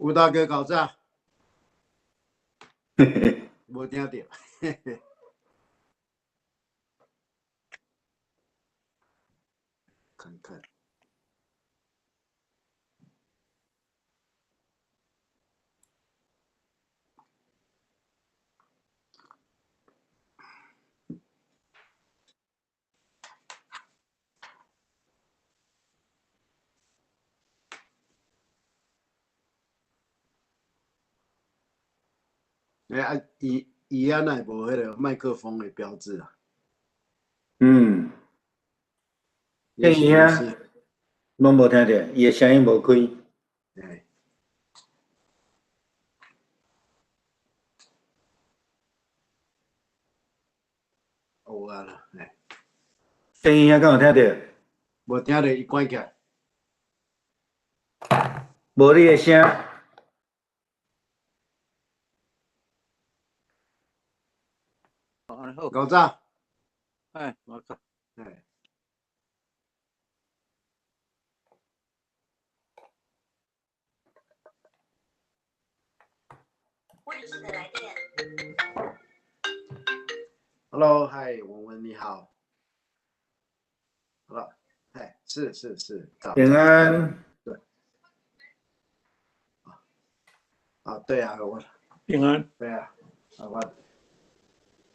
吳大哥搞早，無聽著。看看。欸啊，伊伊啊，哪會無彼个麥克風的標誌啊？嗯，也許是攏無聽著，伊的聲音無開。欸。有啊啦，欸。聲音遐敢有聽著？無聽著，伊關起來。無你的聲。老早。哎，我靠。哎。Hello，嗨，文文你好。好了，哎，是是是，平安。對。啊，對啊，我。平安。對啊，啊我。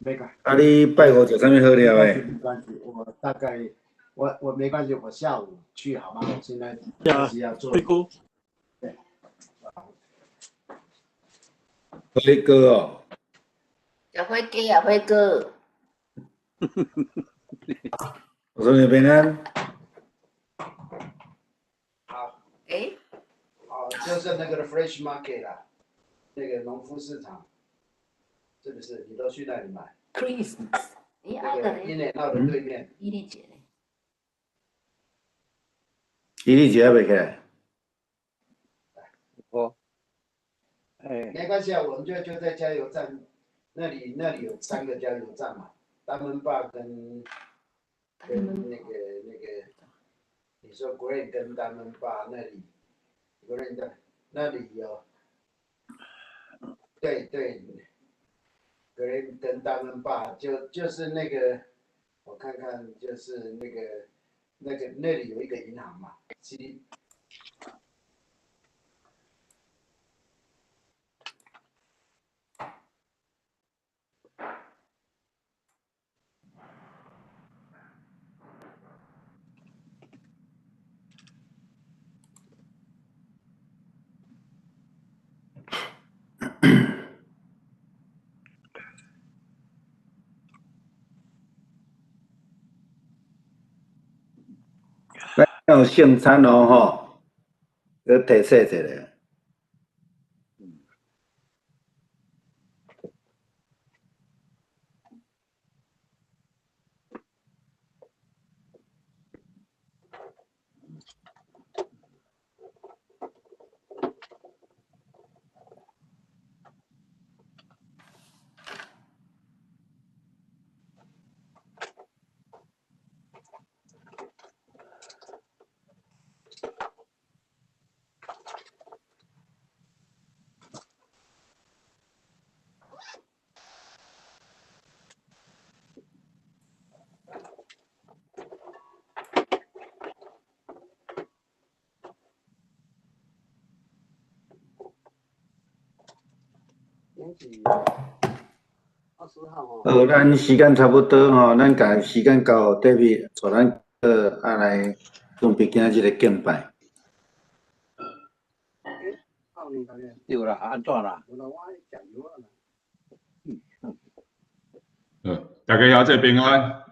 沒關。啊，你拜五食啥物好料的？沒關係，我大概，我沒關係，我下午去好嗎？我現在是要做。火鍋。對。火鍋哦。食火雞啊，火鍋。我說你平安。好。欸。哦，就是那個 Fresh Market 啦，那個農夫市場，是不是？你都去那裡買？Christmas，你愛的。因為那的對面。伊麗姐咧。伊麗姐還未起來。我。哎。沒關係啊，我們就在加油站那裡，那裡有三個加油站嘛，丹門壩跟那個，你說 Green 跟丹門壩那裡，Green 的那裡有，對對，Green 跟丹門壩就是那個，我看看就是那個那裡有一個銀行嘛，C。有聖餐哦吼，閣提醒一下。好，咱時間差不多吼，咱共時間交予 David，帶咱啊來準備今仔日的敬拜。對啦，按怎啦？大家好，這平安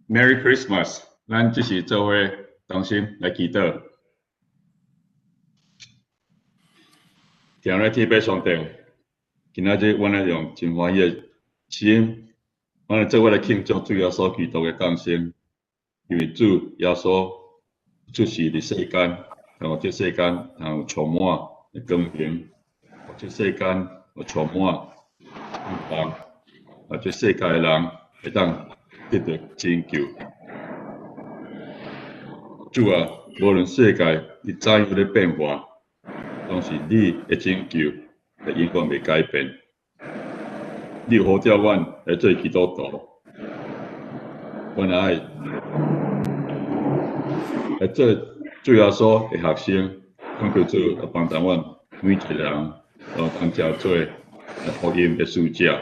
，Merry Christmas！咱這是做伙同心來祈禱，聽咧天父上帝。今仔日，阮來用真歡喜的心，阮來做伙來慶祝主耶穌基督的降生。因為主耶穌出世佇世間，讓這世間通有充滿的光明，予這世間有充滿希望，啊，這世界的人會當得著拯救。主啊，無論世界伊怎樣咧變化，拢是你的拯救，会永远袂改变。你有呼召阮来做基督徒，阮爱来做主耶稣的学生，恳求主来帮助阮每一个人，都当成做福音的使者。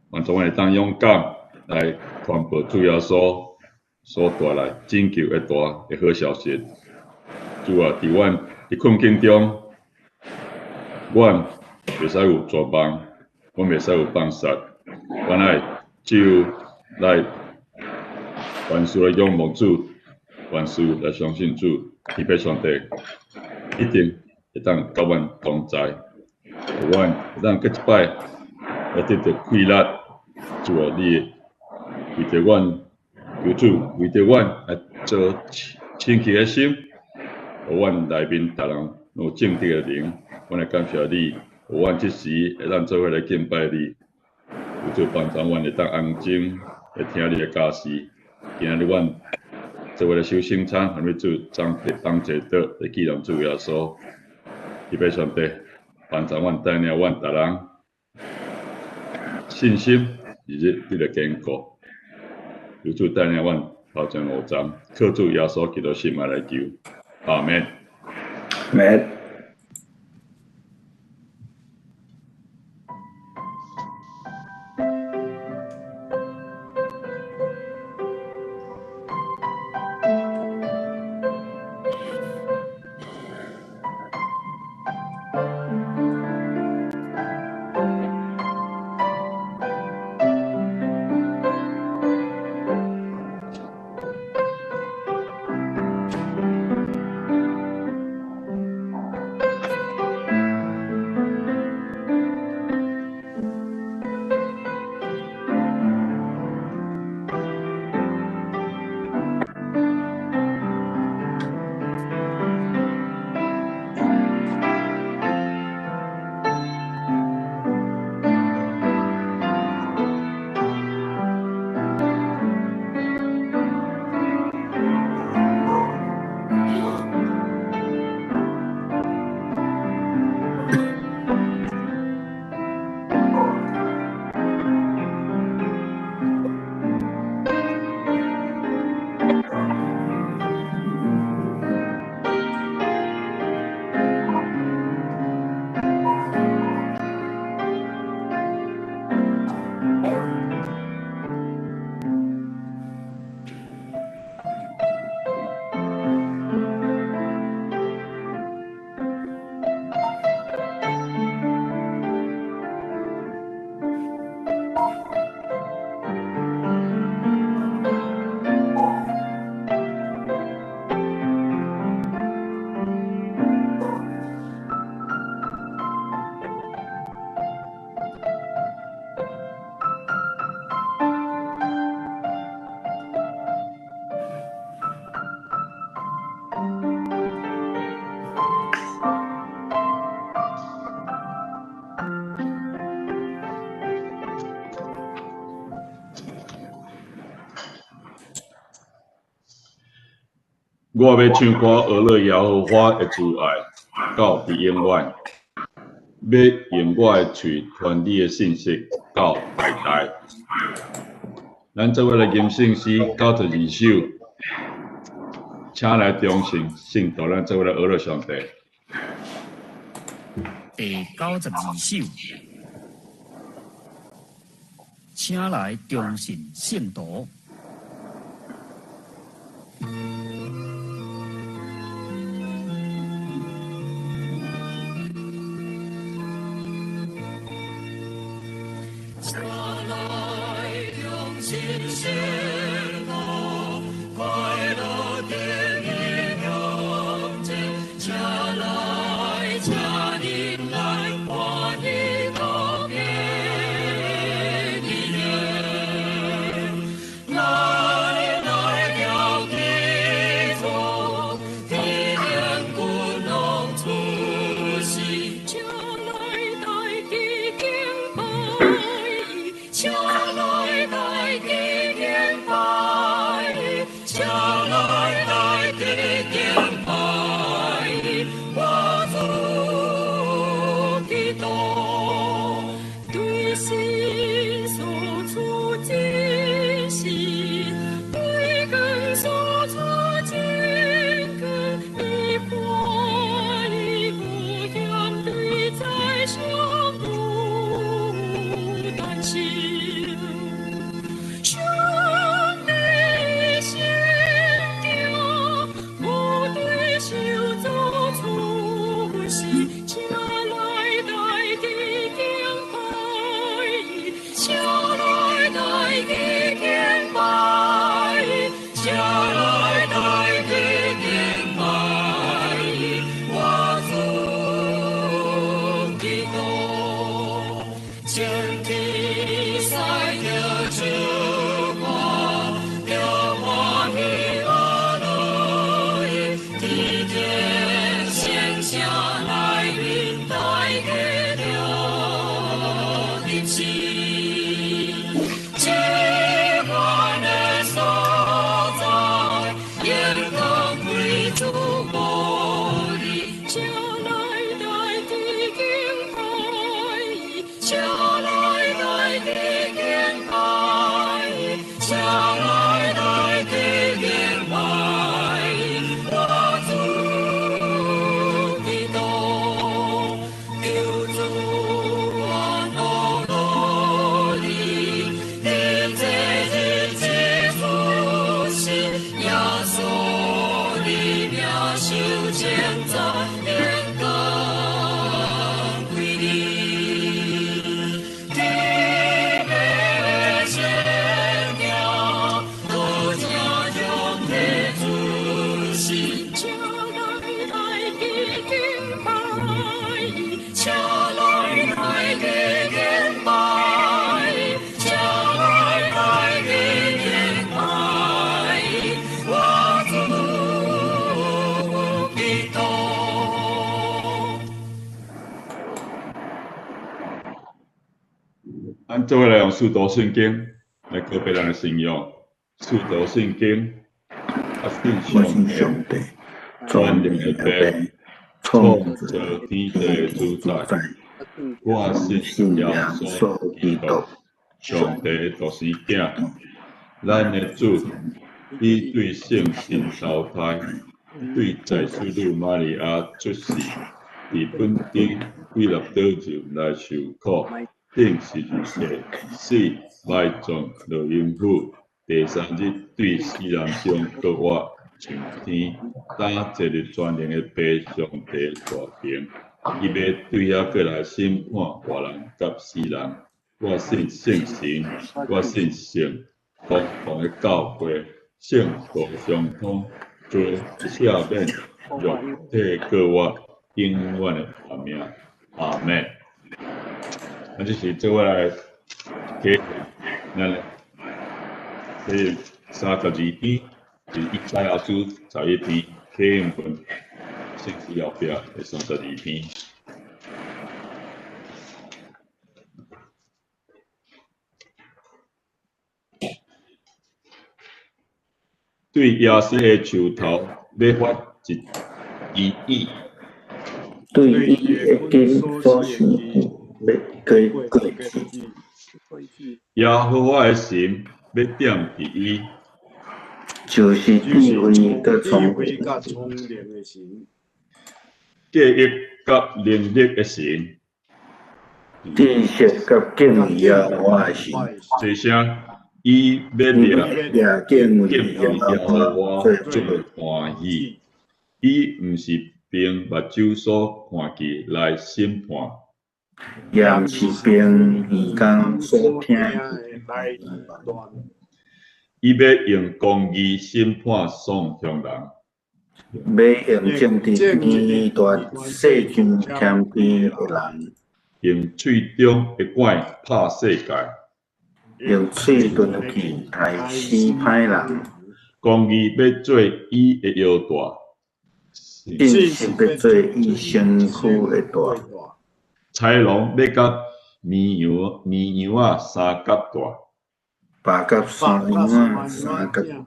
帮助阮会当勇敢来传播主耶稣所带来拯救的大的好消息。主啊，伫阮伫困境中，阮袂使有绝望，阮袂使有放杀，阮爱只有来凡事来仰望主，凡事来相信主，天父上帝一定会当佮阮同在，予阮会当阁一摆来得著气力。主啊，你为著阮，求主为著阮来做清气的心，予阮内面逐人有正直的灵。阮来感谢你，予阮这时会当做伙来敬拜你。求主帮助阮会当安静来听你的教示。今仔日阮做伙来守圣餐，予主当坐倒来纪念主耶稣。天父上帝帮助阮带领阮逐人信心日日得著坚固。求主带领阮头前路站，靠主耶稣基督圣名来求，阿们。阿我欲唱歌，学乐耶和华的慈爱，到伫永远。欲用我的喙传你的信实到代代。咱做伙来吟圣诗92首，请来忠信圣徒，咱做伙来学乐上帝。第92首，请来忠信圣徒。请来忠信圣徒，快乐得以永前。请来，请恁来，欢喜道别的人。来来了基础，天君拢出世。请来代替敬拜，请来代替敬拜。使著唱歌，著歡喜樂意，佇天聖城內面大家著入死。這款的所在，榮光歸主無離，請來代替敬拜伊，請來代替敬拜伊，請來代替敬拜伊，我主基督，救主安樂樂利，佇這日子出世，耶穌的名受稱讚，榮光歸你。天父的聖行，拄正勇的出世，請來代替敬拜伊，請來代替敬拜伊，請來代替敬拜伊，我主基督。咱做伙來用使徒信經來告白咱的信仰。使徒信經，我信我信上帝，全能的父，創創造造天天地的地的主宰。主宰，我信信耶耶穌穌基督基督，上帝的獨生囝，咱的主，伊對聖神投胎，對在淑女瑪利亞出世，佇本底彼拉多入來受苦，釘十字架，死，埋葬，落陰府，第三日對死人中復活，上天，擔坐佇全能的父上帝大權，伊欲對遐過來審判活人佮死人。我信聖神，我信聖公共的教會，聖徒相通，罪赦免，肉體復活，永遠的活命。阿們。咱這是做伙來啟咱的第32篇，是以賽亞書11篇，啟應本聖書後壁的32篇。對耶西的樹頭欲發一支箭，對伊的根所生的欲過果子，耶和華的神欲點佇伊，就是智慧佮智聰慧明，佮聰明的神，計憶佮能力的神，知識佮敬畏耶和華的神，這聲伊欲掠掠敬畏敬耶畏耶和和華華做做歡喜。伊毋是憑目睭所看見來審判，也毋是憑耳孔所聽的來斷。伊欲用公義審判喪鄉人，欲用正直論斷世上謙卑的人，用喙中的拐拍世界，用喙鈍的器刣死歹人，公義欲做伊的腰帶，信實欲做伊身軀的帶，豺狼欲佮綿羊仔相佮蹛，白佮山羊仔相佮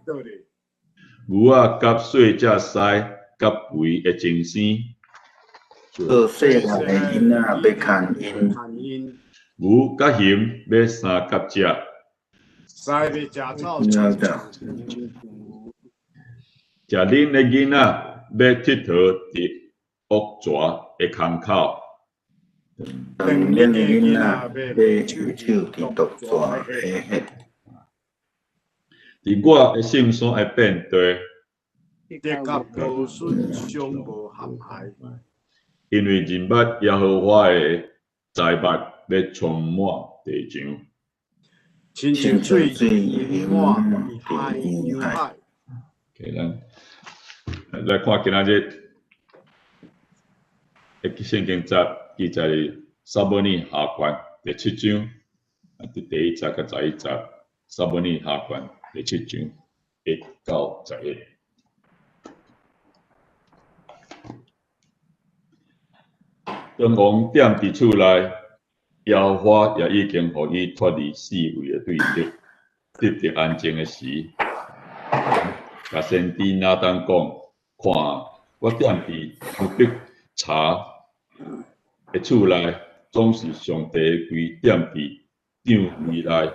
倒咧，牛仔佮細隻獅佮肥的精生，做細漢的囡仔欲牽𪜶，牛佮熊欲相佮食，獅欲食草，囡仔食奶的囡仔欲𨑨迌佇惡蛇的空口，斷奶的囡仔欲手佇毒蛇的穴。佇我的聖山的遍地，得佮無損傷無陷害，因為認捌耶和華的災物欲充滿地上，親像水淹滿海洋海。 OK，咱來看今仔日的聖經節記載佇撒母耳下卷第七章，啊，佇第一節佮十一節，撒母耳下卷第七章1到11。當王踮佇厝內，耶和華也已經予伊脫離四圍的對敵，得著安靜的時，共先知拿單講：看啊，我踮佇香柏柴的厝內，總是上帝的櫃踮佇帳帷內。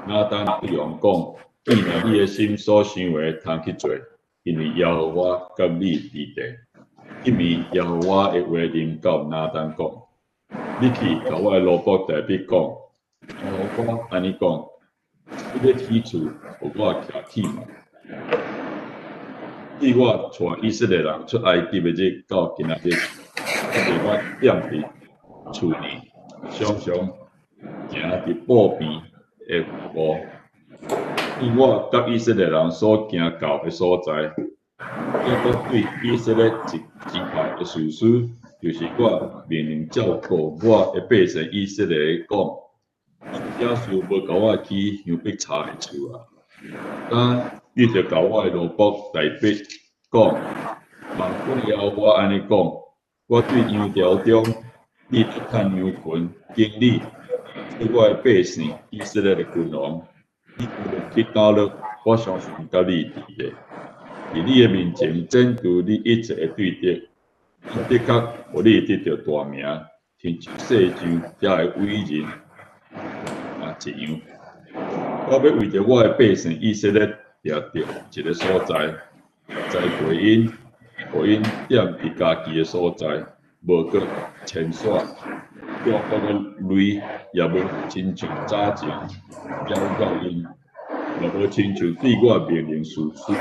拿單對王講：見若你的心所想的通去做，因為耶和華佮你佇咧。彼暝耶和華的話臨到拿單講：你去共我的奴僕大衛講，耶和華按呢講：你欲起厝予我徛起無？自我帶以色列人出埃及的日到今仔日，猶未捌踮佇厝裡，常常行佇布邊的路，以我佮以色列人所行到的所在，抑閣對以色列一支派的士師，就是我命令照顧我的百姓以色列講，你這事無共我起香柏柴的厝啊！但你著共我的奴僕大衛講，萬軍耶和華按呢講：我對羊牢中，你得趁羊群經理，做我的百姓以色列的君王。你無論去佗落，我相信佮你佇咧，佇你的面前剪除你一切的對敵，的確予你得著大名，親像世上遐个偉人啊一樣。我欲為著我的百姓以色列定著一个所在，栽培𪜶，予𪜶踮佇家己的所在，無閣遷徙，眾國的雷也無親像早前攪擾𪜶，也無親像對我命令士師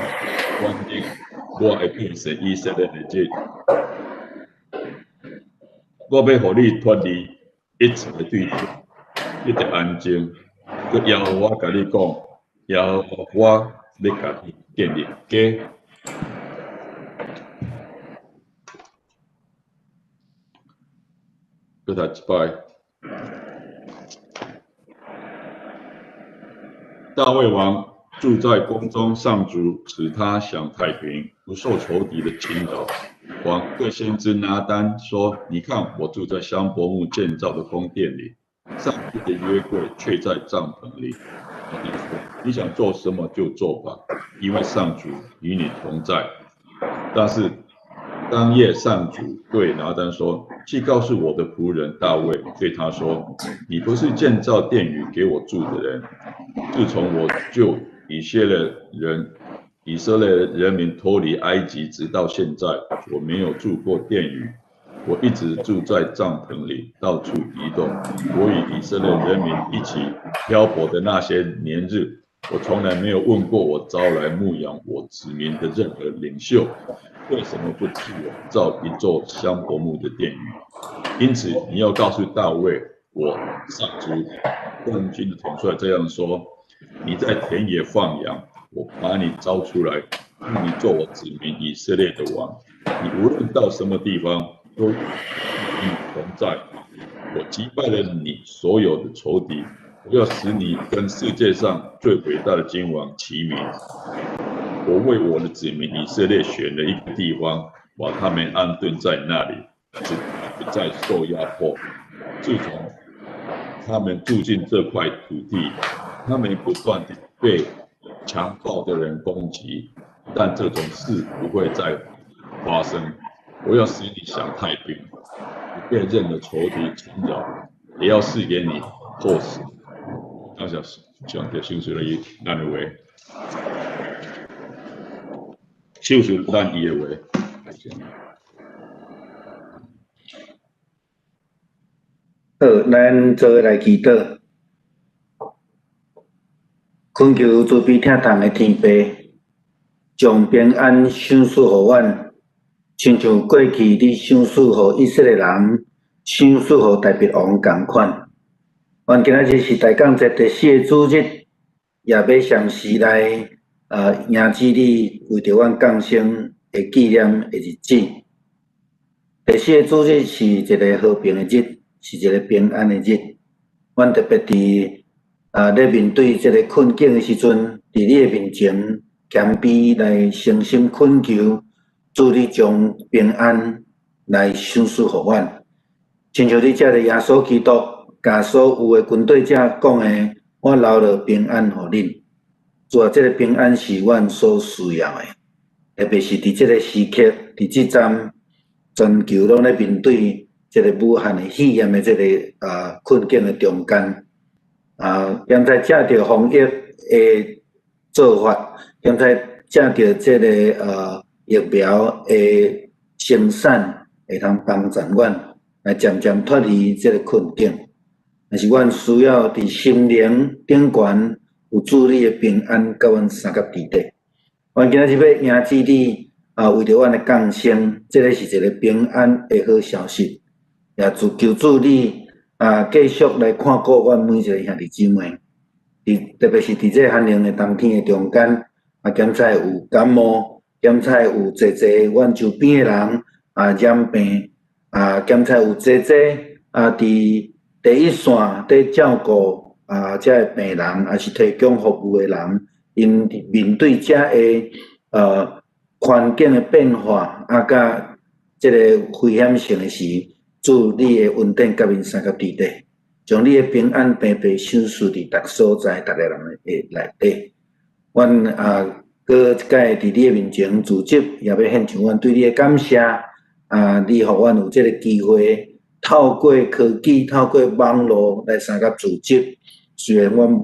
管理我的百姓以色列的日。我欲予你脫離一切的對敵，得著安靜。閣耶和華共你講，耶和華欲共你建立家。閣讀一擺。大衛王住在宮中，上主使他享太平，不受仇敵的侵擾。王對先知拿單說：你看，我住在香柏木建造的宮殿裡，上帝的約櫃卻在帳篷裡。拿單說：你想做什麼就做吧，因為上主與你同在。但是當夜，上主對拿單說：去告訴我的僕人大衛，對他說：你不是建造殿宇給我住的人。自從我救以色列人、以色列人民脫離埃及，直到現在，我沒有住過殿宇，我一直住在帳篷裡，到處移動。我與以色列人民一起漂泊的那些年日，我從來沒有問過我招來牧養我子民的任何領袖，為什麼不替我造一座香柏木的殿宇？因此，你要告訴大衛，我上主萬軍的統帥這樣說：你在田野放羊，我把你招出來，命你做我子民以色列的王。你無論到什麼地方，都與你同在。我擊敗了你所有的仇敵，我要使你跟世界上最偉大的君王齊名。我為我的子民以色列選了一個地方，把他們安頓在那裡，不再受壓迫。自從他們住進這塊土地，他們不斷地被強暴的人攻擊，但這種事不會再發生。我要使你享太平，不被任何仇敵侵擾，也要賜給你後嗣。感謝上帝賞賜了伊咱的話，賞賜咱伊的話。好，咱做伙來祈禱，懇求慈悲疼痛的天父，將平安賞賜予阮，親像過去你賞賜予以色列人，賞賜予大衛王仝款。阮今仔日是大降節第四个主日，也欲相時來迎接你為著阮降生的紀念的日子。第四个主日是一个和平的日，是一个平安的日。阮特別佇咧面對這個困境的時陣，佇你的面前謙卑來誠心懇求，主你將平安來賞賜予阮。親像你藉著耶穌基督，共所有的軍隊者講的，我留落平安予恁。主啊，這個平安是阮所需要的，特別是佇這個時刻，佇這陣全球攏咧面對這個武漢的肺炎的這個困境的中間，現在藉著防疫的做法，現在藉著這個疫苗的生產，會通幫助阮來漸漸脫離這個困境。但是阮需要佇心靈頂懸有主你的平安，佮阮相佮佇底。阮今仔日欲迎接你為著阮的降生，這个是一个平安的好消息。也主求主你繼續來看顧阮每一个兄弟姊妹，佇特別是佇這个寒冷的冬天的中間，檢測有感冒，檢測有濟濟阮周邊的人染病，檢測有濟濟佇第一線佇照顧這个病人，抑是提供服務的人，𪜶面對這个環境的變化，佮這个危險性的時，主你的恩典佮𪜶相佮佇底，將你的平安白白賞賜佇逐所在，逐个人的內底。阮閣一擺佇你的面前自責，也欲獻上阮對你的感謝。你予阮有這个機會，透過科技、透過網路來相佮聚集。雖然阮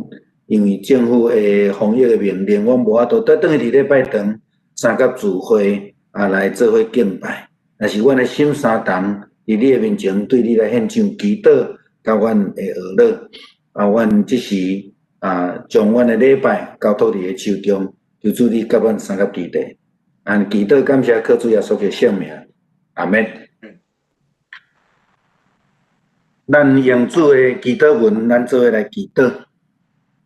因為政府的防疫的命令，阮無法度倒轉去佇禮拜堂相佮聚會來做伙敬拜。但是阮的心相同，佇你的面前對你來獻上祈禱，佮阮的禱告。阮這時將阮的禮拜交託佇你的手中，求主你佮阮相佮佇底。按祈禱感謝靠主耶穌的聖名，阿們。咱用主的祈禱文，咱做伙來祈禱。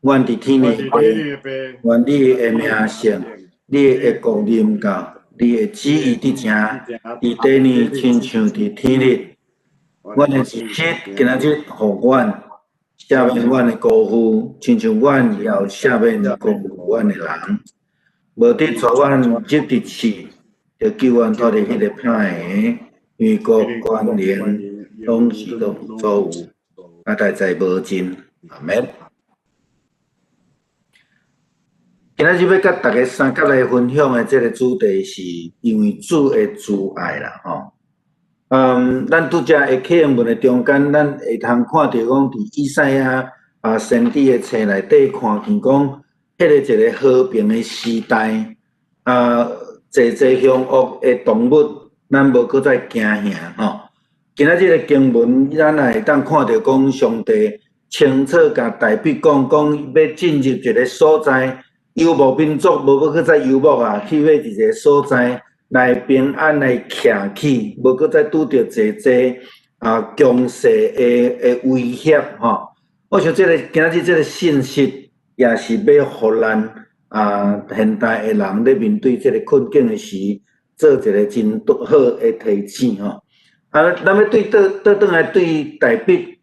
願佇天的父，願你的名聖，你的國臨到，你的旨意佇成，佇地呢親像佇天裡。阮的一食今仔日予阮，赦免阮的辜負，親像阮也有赦免辜負阮的人。無得帶阮入佇試，著救阮脫離彼个歹的，因為國權能攏是攏所有，大在無盡。阿們。今仔日欲佮大家相佮來分享的這个主題是因為主的慈愛啦，吼。咱拄才的啟應文的中間，咱會通看著講，佇以賽亞先知的冊內底看見講，彼个一个和平的時代，濟濟兇惡的動物，咱無閣再驚嚇吼。今仔日的經文，咱也會當看著講，上帝清楚共大衛講，講欲進入一个所在，遊牧民族無閣再遊牧啊，去欲佇一个所在來平安來徛起，無閣再拄著濟濟強勢的威脅吼。我想這个今仔日這个信息，也是欲予咱現代的人咧面對這个困境的時，做一个真好的提醒吼。咱欲對倒倒轉來對大衛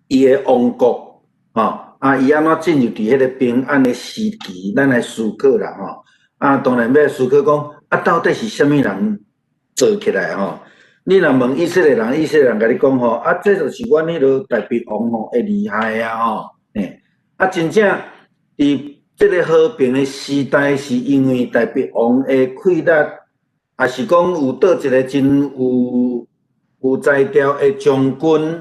伊的王國，吼，伊按怎進入佇彼个平安的時期，咱來思考啦，吼。當然欲思考講，到底是啥物人做起來吼？你若問以色列人，以色列人共你講吼，這就是阮彼个大衛王吼會厲害啊，吼，真正佇這个和平的時代，是因為大衛王的氣力，抑是講有佗一个真有才調的將軍，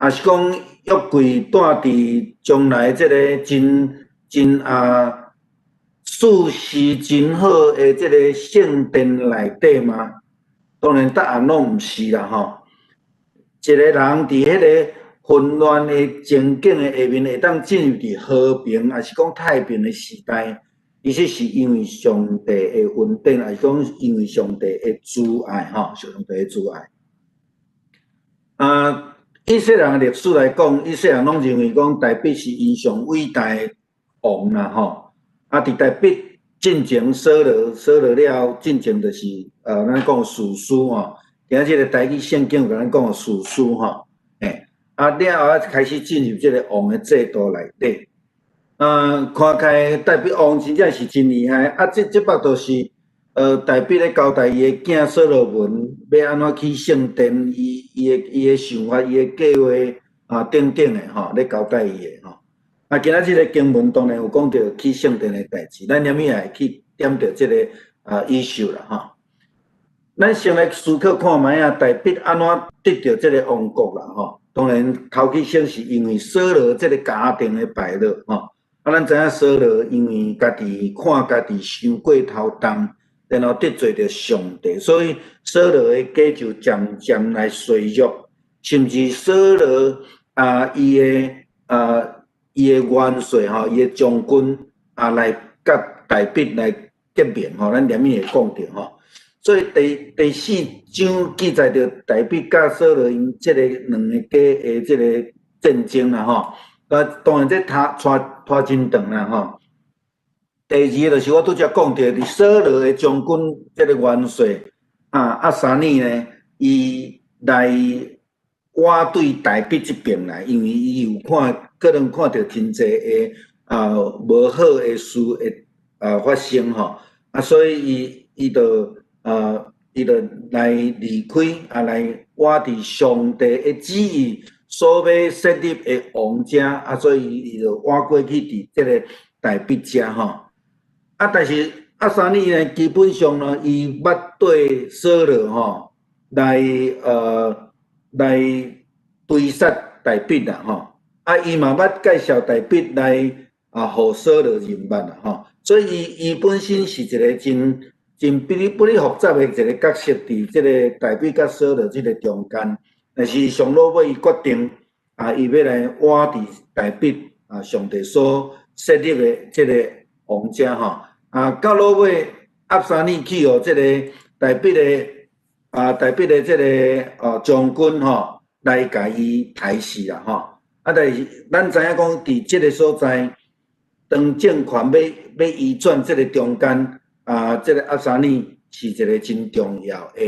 抑是講約櫃蹛佇將來這个真真事實真好的這个聖殿內底嗎？當然答案攏毋是啦，吼。一個人佇彼个混亂的情景的下面，會當進入佇和平，抑是講太平的時代，其實是因為上帝的恩典，抑是講因為上帝的慈愛，吼，上帝的慈愛。以色列人的歷史來講，以色列人攏認為講大衛是𪜶上偉大的王啦，吼。佇大衛進前掃羅，掃羅了後進前就是，咱講士師吼。今仔日個台語聖經有共咱講士師吼，啊，了後開始進入這个王的制度內底。啊，看起來大衛王真正是真厲害。啊，這擺就是，大衛咧交代伊的囝所羅門欲按怎起聖殿，伊的想法、伊的計劃啊等等的吼，咧交代伊的吼。啊，今仔這个經文當然有講著起聖殿的代誌，咱連尾也會去點著這个issue 啦吼。咱先來思考看覓仔，大衛按怎得著這个王國啦吼。當然頭起先是因為掃羅這个家庭的敗落吼。啊，咱知影掃羅因為家己看家己傷過頭重，然後得罪著上帝，所以掃羅的家就漸漸來衰弱，甚至掃羅啊，伊的元帥吼，伊的將軍啊，來佮大衛來結盟吼，咱連尾會講著吼。所以第四章記載著大衛佮掃羅𪜶這个兩个家的這个戰爭啦吼。啊，當然這拖拖真長啦吼。第二个就是我拄才講著，佇掃羅的將軍這个元帥啊，押沙尼呢，伊來倚對大衛這邊來，因為伊有看，可能看著真濟的啊無好的事會發生吼，啊，所以伊就來離開啊，來倚佇上帝的旨意所欲設立的王遮，啊，所以伊就倚過去佇這个大衛遮吼。啊，但是押沙尼呢，基本上呢，伊捌對掃羅吼來追殺大衛啦吼。啊，伊嘛捌介紹大衛來啊，予掃羅認捌啦吼。所以伊本身是一个真真比哩不哩複雜的一个角色，佇這个大衛佮掃羅這个中間。但是上落尾，伊決定啊，伊欲來倚佇大衛啊，上帝所設立的這个王遮吼。啊，到落尾押沙尼去予這个大衛的這个將軍吼，來共伊刣死啦吼。啊，但是咱知影講，佇這个所在，當政權欲移轉這个中間，啊，這个押沙尼是一个真重要的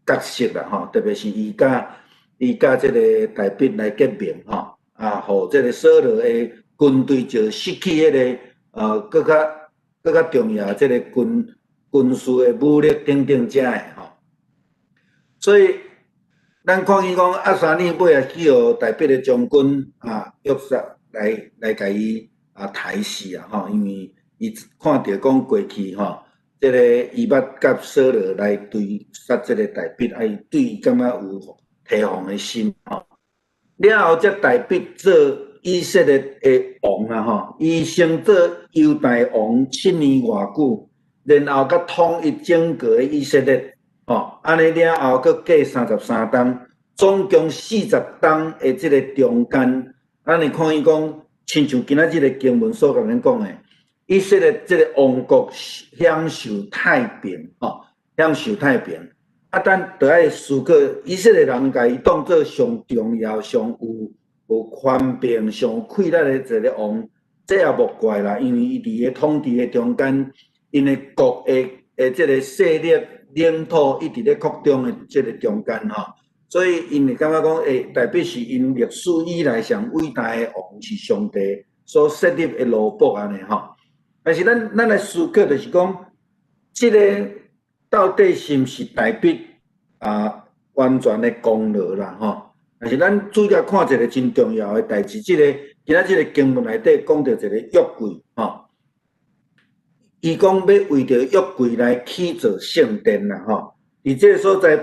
角色啦吼，特別是伊佮這个大衛來結盟吼，啊，予這个掃羅的軍隊就失去彼个閣較重要這个軍事的武力等等遮的吼。所以咱看見講押沙尼尾仔去予大衛的將軍啊約撒來共伊啊刣死啊吼，因為伊看著講過去吼，這个伊捌佮掃羅來追殺這个大衛，啊，伊對伊感覺有提防的心吼。了後，才大衛做以色列的王啊吼，伊先做猶大王7年外久，然後閣統一整個以色列吼，按呢了後，閣過33冬，總共40冬的這个中間，咱會看伊講，親像今仔這个經文所共咱講的，以色列這个王國享受太平吼，享受太平。啊，咱著愛思考，以色列人共伊當做上重要、上有權柄、上有氣力的一个王，這也無怪啦，因為伊佇个統治的中間，𪜶的國的這个勢力、領土一直咧擴張的這个中間吼，所以𪜶會感覺講，代表是𪜶歷史以來上偉大的王是上帝所設立的奴僕按呢吼。但是咱來思考，就是講，這个到底是毋是大衛啊完全的功勞啦吼？但是咱主要看一个真重要的代誌，這个今仔這个經文內底講著一个約櫃吼，伊講欲為著約櫃來起造聖殿啦吼。佇這个所在，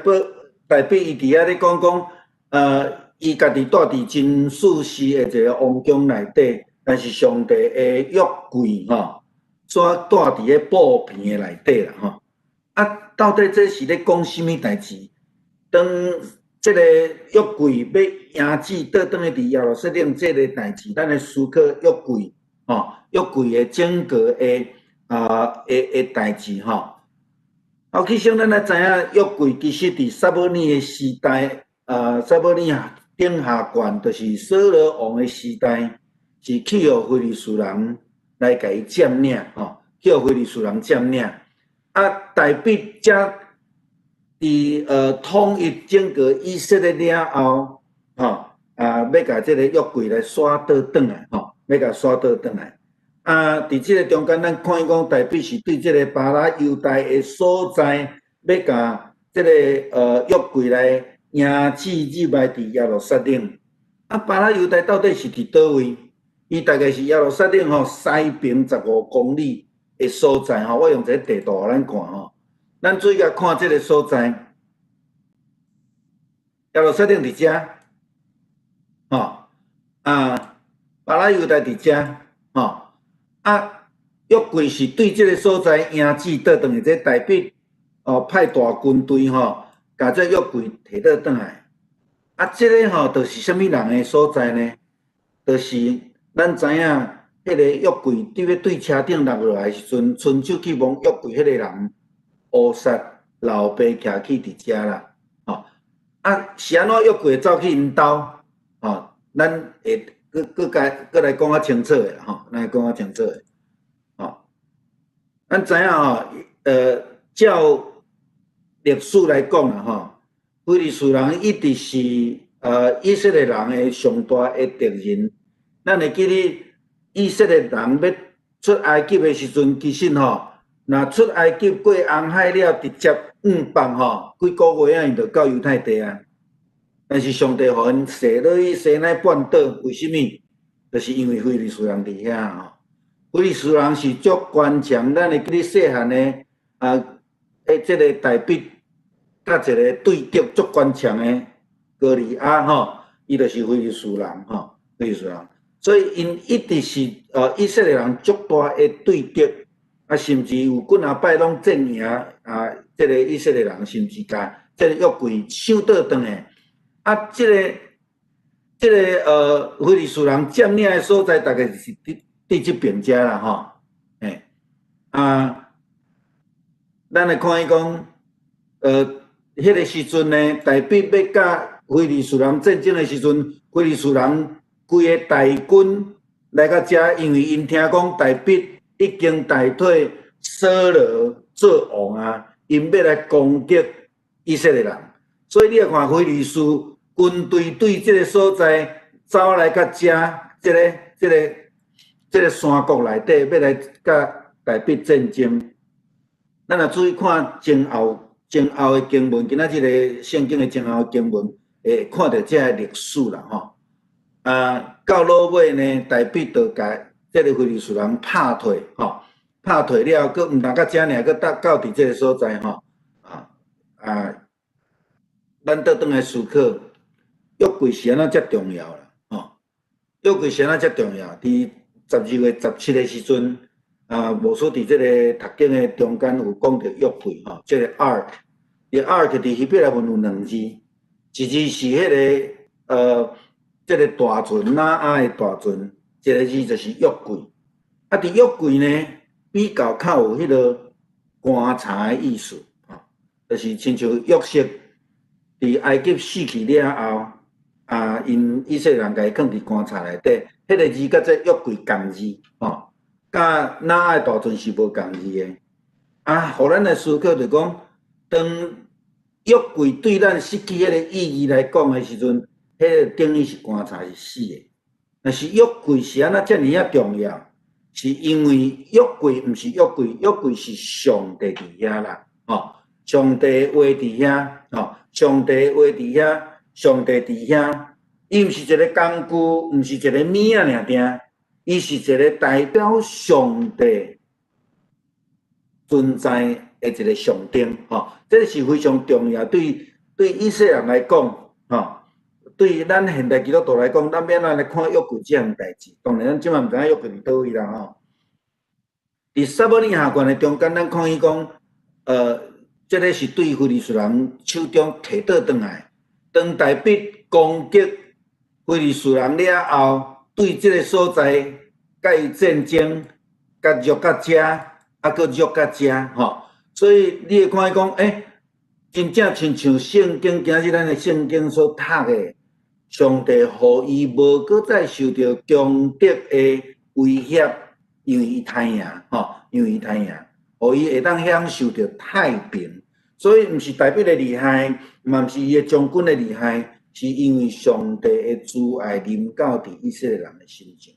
大衛伊佇遐咧講講，伊家己住佇真舒適的一个王宮內底，但是上帝的約櫃吼，煞住佇咧布棚的內底啦吼。啊，到底這是咧講啥物代誌？當這个約櫃欲迎旨倒轉去佇耶路撒冷這个代誌，咱來思考約櫃吼，約櫃的整個的代誌吼。好，起先咱來知影約櫃其實佇撒母耳的時代，撒母耳頂下權，就是掃羅王的時代，是去予非利士人來共伊佔領吼，去予非利士人佔領。啊，大衛才佇統一整個以色列了後，吼，啊，欲共這个約櫃來徙倒轉來，吼，欲共徙倒轉來。啊，佇這个中間，咱看見講大衛是對這个巴拉猶大的所在，欲共這个約櫃來迎接入來佇耶路撒冷。啊，巴拉猶大到底是佇佗位？伊大概是耶路撒冷吼西爿15公里的所在吼。我用一个地圖予咱看吼。咱注意共看這个所在，耶路撒冷佇遮，吼啊，巴拉猶大佇遮，吼啊，約櫃是對這个所在迎接倒轉來，這大衛哦派大軍隊吼，共這約櫃提倒轉來。啊，這个吼就是啥物人的所在呢？就是咱知影，彼个約櫃佇欲對車頂落落來的時陣，伸手去摸約櫃彼個人，烏撒老爸徛去佇遮啦，吼。啊，是按怎約櫃會走去𪜶兜？吼，咱會閣閣該閣來講較清楚的啦，吼，咱來講較清楚的，吼。咱知影吼，照歷史來講啦，吼，非利士人一直是以色列人的上大的敵人。咱會記得以色列人欲出埃及的時陣，其實吼，若出埃及過紅海了，直接向北吼，幾個月仔𪜶就到猶太地啊。但是上帝予𪜶踅落去西奈半島，為啥物？就是因為非利士人佇遐吼。非利士人是足頑強，咱會記得細漢的啊，這个大衛佮一个對敵足頑強的歌利亞吼，伊就是非利士人吼，非利士人。所以𪜶一直是以色列人足大的對敵，啊，甚至有幾若擺攏戰贏啊，這个以色列人，甚至共這个約櫃搶倒轉來。啊，這个非利士人佔領的所在，大概是佇這爿遮啦吼，嘿，啊，咱來看伊講，彼个時陣呢，大衛欲佮非利士人戰爭的時陣，非利士人規个大軍來到遮，因為𪜶聽講大衛已經代替掃羅做王啊，𪜶欲來攻擊以色列人，所以你來看非利士軍隊對這个所在走來到遮，這个山谷內底，欲來佮大衛戰爭。咱若注意看前後的經文，今仔這个聖經的前後經文，會看著這个歷史啦吼。啊，到落尾呢，大衛就共這个非利士人拍退吼，拍退了，閣毋但到遮爾，閣到佇這个所在吼。啊啊，咱倒轉來思考，約櫃是按怎遮重要啦？吼，約櫃是按怎遮重要？佇12月17的時陣，啊，牧師佇這个讀經的中間有講著約櫃吼，這个 ark，這 ark 佇希伯來文有兩字，一字是彼个這个大船挪亞的大船，一个字就是約櫃。啊，佇約櫃呢，比較較有彼个棺材的意思，吼，就是親像約瑟佇埃及死去了後，啊，𪜶以色列人共伊囥佇棺材內底，彼个字佮這約櫃仝字，吼，佮挪亞的大船是無仝字的。啊，予咱來思考就講，當約櫃對咱失去彼個意義來講的時陣，彼個等於是棺材是死的。但是約櫃是按怎遮爾仔重要？是因為約櫃毋是約櫃，約櫃是上帝佇遐啦，吼，上帝話佇遐，吼，上帝話佇遐，上帝佇遐，伊毋是一個工具，毋是一個物仔爾爾，伊是一個代表上帝存在的一個象徵，吼，這個是非常重要，對以色列人來講，吼，對咱現代基督徒來講，咱欲按怎來看約櫃這項代誌？當然，咱這馬毋知影約櫃佇佗位啦，吼。佇撒母耳下卷的中間，咱看伊講，這個是對非利士人手中提倒轉來，當大衛攻擊非利士人了後，對這個所在佮伊戰爭，佮掠到遮，啊，閣掠到遮，吼。所以你會看伊講，真正親像聖經今仔日咱的聖經所讀的，上帝予伊無閣再受著強敵的威脅，因為伊刣贏，吼，因為伊刣贏，予伊會當享受著太平。所以毋是大衛的厲害，嘛毋是伊的將軍的厲害，是因為上帝的慈愛臨到佇以色列人的身上。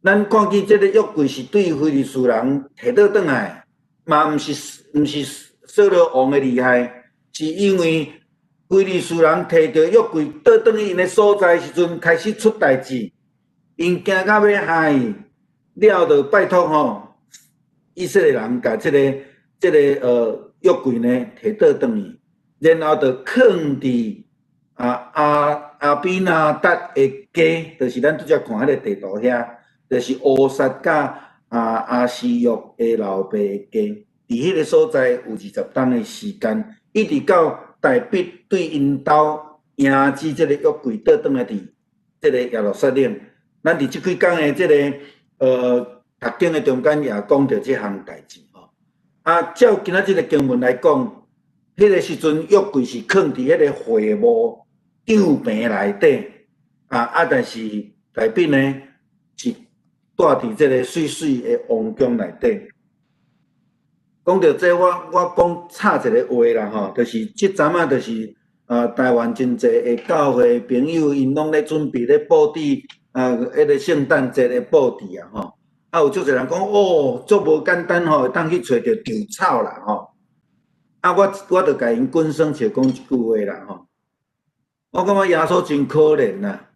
咱看見這个約櫃是對非利士人提倒轉來，嘛毋是掃羅王的厲害，是因為非利士人提著約櫃倒轉去𪜶的所在時陣，開始出代誌，𪜶驚到欲害，了就拜託吼以色列人共這個約櫃呢提倒轉去，然後就囥佇亞比拿達的家，就是咱拄才看彼个地圖遐，就是烏撒佮亞希約的老爸的家，佇彼个所在有20冬的時間，一直到大衛對𪜶兜迎接這个約櫃倒轉來佇這个耶路撒冷。咱佇這幾工的這个讀經的中間也講著這項代誌吼。啊，照今仔這个經文來講，彼个時陣約櫃是囥佇彼个會幕帳棚內底，但是大衛呢是蹛佇這个媠媠的王宮內底。講著這個，我講插一个話啦吼，就是這陣仔就是台灣真濟的教會朋友，𪜶攏咧準備咧布置彼个聖誕節的布置啊吼。啊，有足濟人講哦，足無簡單吼，會當去揣著稻草啦吼。啊，我就共𪜶滾耍笑講一句話啦吼。我感覺耶穌真可憐啦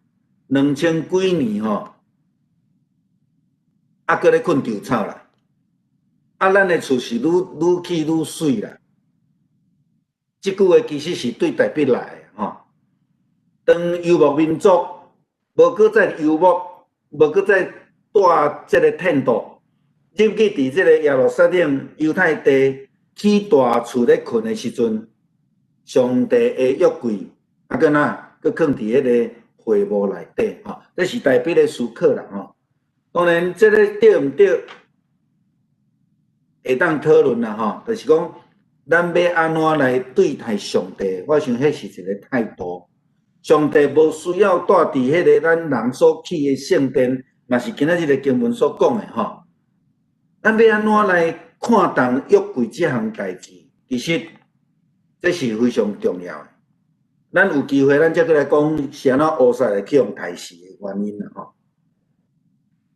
，2000幾年吼，啊，閣咧睏稻草啦。啊，咱的厝是愈愈起愈媠啦。這句話其實是對大衛來的吼。當遊牧民族無閣再遊牧，無閣再蹛這个天度，入去佇這个耶路撒冷猶太地起大厝咧睏的時陣，上帝的約櫃啊，閣哪閣囥佇彼个會幕內底吼，這是大衛的思考啦吼。當然，這个對毋對，會當討論啦吼，就是講咱欲按怎來對待上帝，我想彼是一个態度。上帝無需要蹛佇彼个咱人所起的聖殿，嘛是今仔這个經文所講的吼。咱欲按怎來看待約櫃這項代誌，其實這是非常重要的。咱有機會，咱才閣來講是按怎烏撒會去予刣死的原因啦吼。